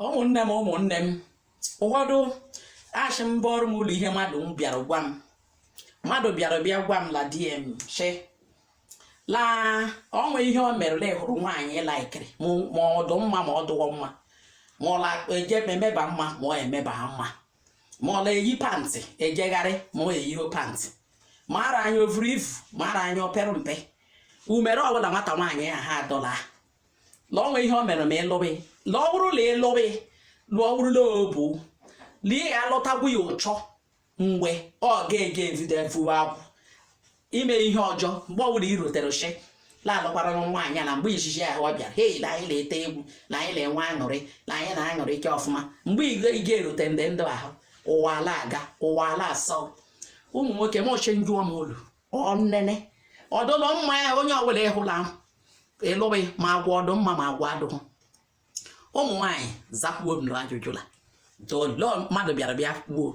Ụmụnne m, ụmụnne m, ụfọdụ achị mbọ ọrụ m ụlọ. Ihe mmadụ m bịara gwa m, mmadụ bịara bịa gwa m la DM shi laa onwe ihe o mere la hụrụ nwaanyị laikiri, ma ọ dụ mma, ma ọ dụghọ mma, ma ọ la eje emeba mma, ma ọ emeba mma, ma ọ la-eyi pantị ejegharị, ma ọ eyiho pantị, ma ara anya o vuru ivu, ma ara anya o pere mpe, umere ọbụla nwata nwaanyị ya ha adọla la onwe ihe o mere. Ma ịlụbi la ọ bụrụ la ịlụbi lụọ bụrụla obu la ị ga-alụtagwu ya ụchọ mgbe ọ ga-eje ebido efuwe akwụ ime ihe ọjọọ. Mgbe ọbụla i rutere shi la alụkwara nwaanyị na mgbe izizi ahụ ọ bịara, hei, na anyị na-ete egwu, na anyị na-enwe aṅụrị, na anyị na-aṅụrị ike ọfụma. Mgbe ị ga-erute ndị ndụ ahụ, ụwa ala aga, ụwa ala asọ. Ụmụ nwoke, m oche njụọ m olu ọ nnene ọdụlọ mma ya. Onye ọbụla ịhụla ịlụghị, ma agwa ọdụ mma, ma agwa adụghị. Ụmụ nwaanyị, zakwuo m ajụjụ la dolo mmadụ bịara bịa kwuo.